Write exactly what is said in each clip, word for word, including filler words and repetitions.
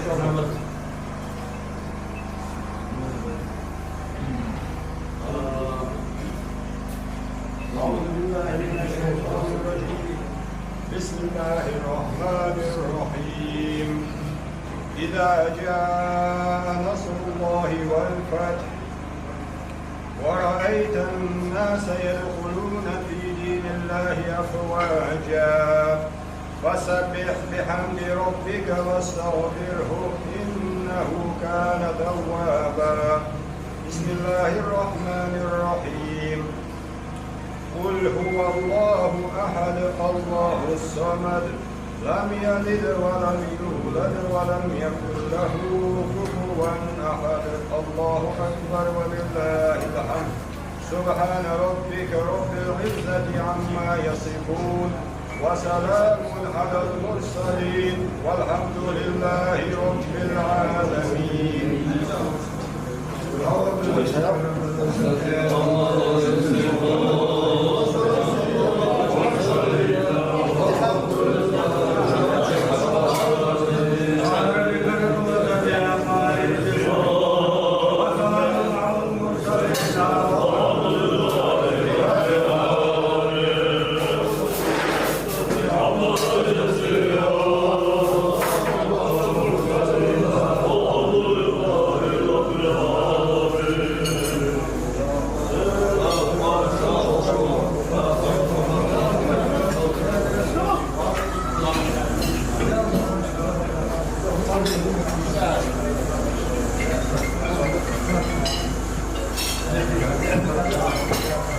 أعوذ بالله من الشيطان الرجيم. بسم الله الرحمن الرحيم. إذا جاء نصر الله والفتح ورأيت الناس يدخلون في دين الله أفواجا فسبح بحمد ربك واستغفره إنه كان توابا. بسم الله الرحمن الرحيم. قل هو الله أحد، الله الصمد، لم يلد ولم يولد ولم يكن له كفوا أحد. الله أكبر ولله الحمد. سبحان ربك رب العزة عما يصفون، وسلام على المرسلين، والحمد لله رب العالمين.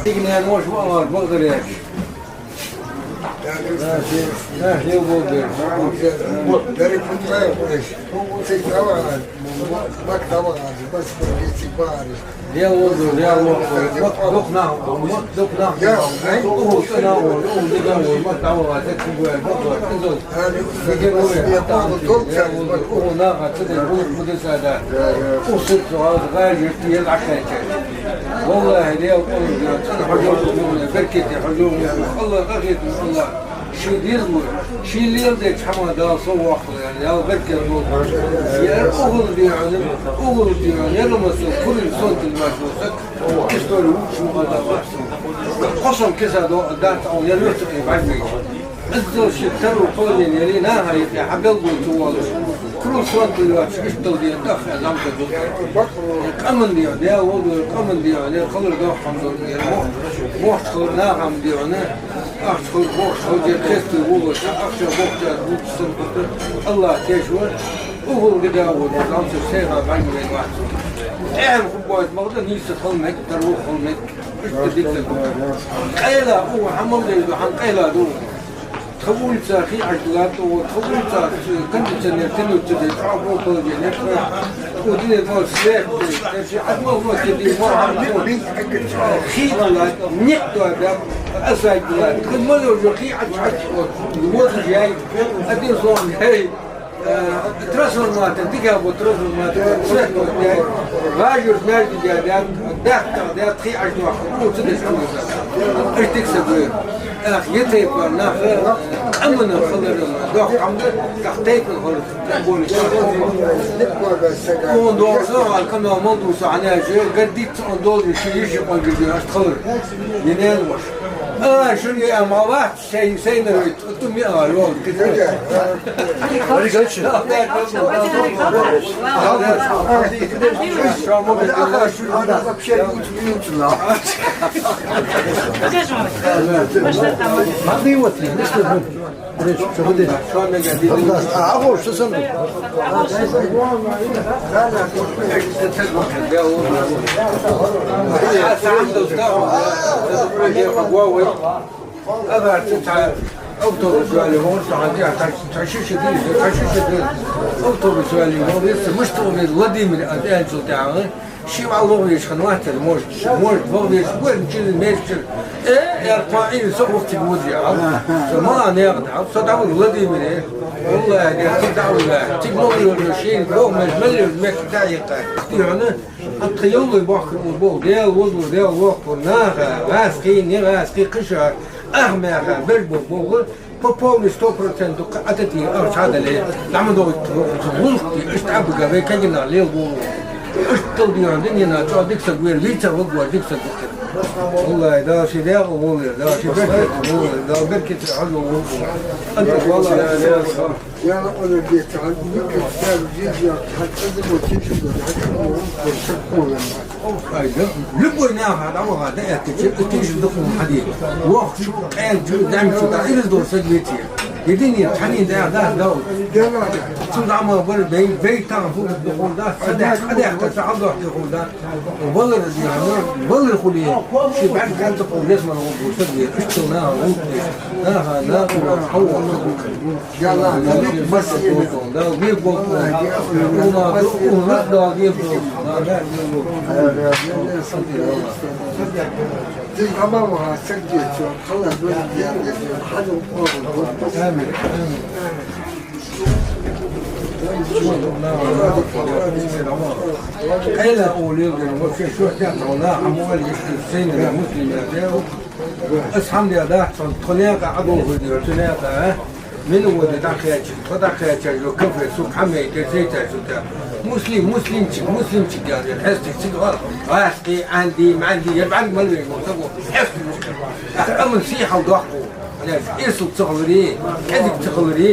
Дика нана воша ма вар, бакъдар яц. Да, ши, да, ши вогаш. Дел вогаш, дел вогаш. Мак дукха нах, мак дукха нах, мак дукха нах, мак дукха нах, мак дукха нах, мак дукха нах. ВаллахӀи, Даьла къуръан, цӀена хьожа, беркате хьожа, АллахӀ къахетам, АллахӀ ший дезалора, ший леладеча хӀаман Дала сов воаккхалва, Даьла беркат долда. Ер укхул дийна, укхул дийна, ер масал курин сон тилмаш саг, истори вуч ма хала вац. Кхо сом киса до, дац, он ер вуч и бажмиг. Иззал ши тару кхоллин яли наха йиъе хьабелгал ца волаш. Круг фронт йоацаш иштта ден тӀаккха замка дултар. Къаман дийна, Даьла волда, къаман дийна, халар дохкам дултар. Мохча халар нахам дийна, ахча халар бохча халар дийна, кхесте волаш, ахча бохча дултар сан кутар. АллахӀ тешва, укхул гида вода, замса шайха бан вен вац. Эхьал хуббоз магда нийса халмек, тару халмек. Иштта дика. Къайла, у хӀамам дайду, хӀам къайла ду. Тха улица хи ажлат, у тха улица кондиционер тянуть ца деш, а бо положение, у дине тхо свет, эши адмал вот ди мо хи лат, никто да, асфальт лат. Тха молодёжь хи ач ач, вот, вот яй, один сон, эй, э, трансформатор, дика бо трансформатор, свет вот яй, гажур между дядя, дахта, дядя, хи аж два, у ца деш. Иштта са бу. Ах, е тайпа нах, къамана халарна, дох къамда, тах тайпа халар, бониш. Он долза, ал къамна мал дуса, ана же, гаддит он долза, ши йиши къон гирди, аш халар. Енен вош. А, шуни амават, шей, шей на ройт, ту ми а, йол, кизе. Автобус вали, вон сахати, а так, таши ши дин, таши ши дин. Автобус вали, вон вес, мышта вес, Владимир, а, Энчил тяга. Ши вал вогвеш ханватер, может, может, вогвеш, гуэр, чили, мешчер. Э, я по им со вохти гудри, а? Со ма не, а? Со давул Владимир, э. Валлахи, я ти давул, э. Ти мол юр, ши, вог, меш, мел юр, меш, да, я, та. Ти, а, не? Атха йоллай бахкар ул боху, Даьла возлу, Даьла воккхар, наха, гӀаскхий, не гӀаскхий, кхаьчар, ах меха, беш бо боху, Полный сто процентов дукха атати ахча дале, дӀа ма догӀийт, гӀулакх де, иштта Ӏаббага вай кагий нах лелабу. Иштта дийна дунен чу дика саг вер, вийца вагвар дика саг вар. Валлахьи, Дала ший дегӀа воллар, Дала ший беркате воллар, Дала беркате хьажа воллар. Анта валлахьи. Я Аллах, децан, никак сяг жижа, хьатӀаза бо, чичу бо, хьатӀаза бо, шаккулан. Айда, любой наха дӀаваха да аьттача, тиша дукха хьаде. Вахчу, къаьлчу, дӀаьмчу, дӀа ираз дор саг веце. Едине, цхьанне да, да, да. Цу дӀа ма бар, бей, бей, тахан фу духун да, садех, садех, ца хьалдохке хул да. Валар дихана, валар хуле, ши бӀарг ганта хул, лес мара гӀулакх саг ве, иштта наха гӀулакх де. Наха, наха, хьавва. Дала век болба. Дала век болба. Амин. Амин. Къайла олел гӀо, шо шо хӀама вали, ишта сайна муслим я. Ас хӀама дац, тхо наькъа Ӏадолхо дир, тхо наькъа, а? Мин вода дӀакхаьча, тхо дӀакхаьча, йо, кафе, сук, хӀама яйта, зайта, сук. Муслим, муслимчик, муслимчик, я, я, хьестик, цигара, гӀаскхи, Ӏанди, Ӏанди, я, Ӏанди, мал вей, мо, таго, хьестик, муслим. Амма сий хьал дохку, я, эсал ца хилари, кӀезига ца хилари.